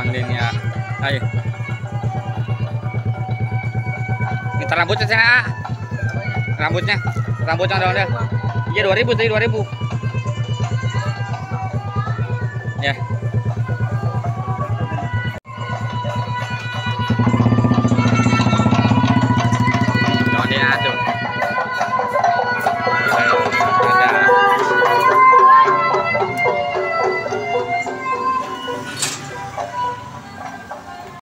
Mang Din ya. Ayo. Kita rambutnya sana. Rambutnya ada. Iya 2000 tadi 2000. Ya.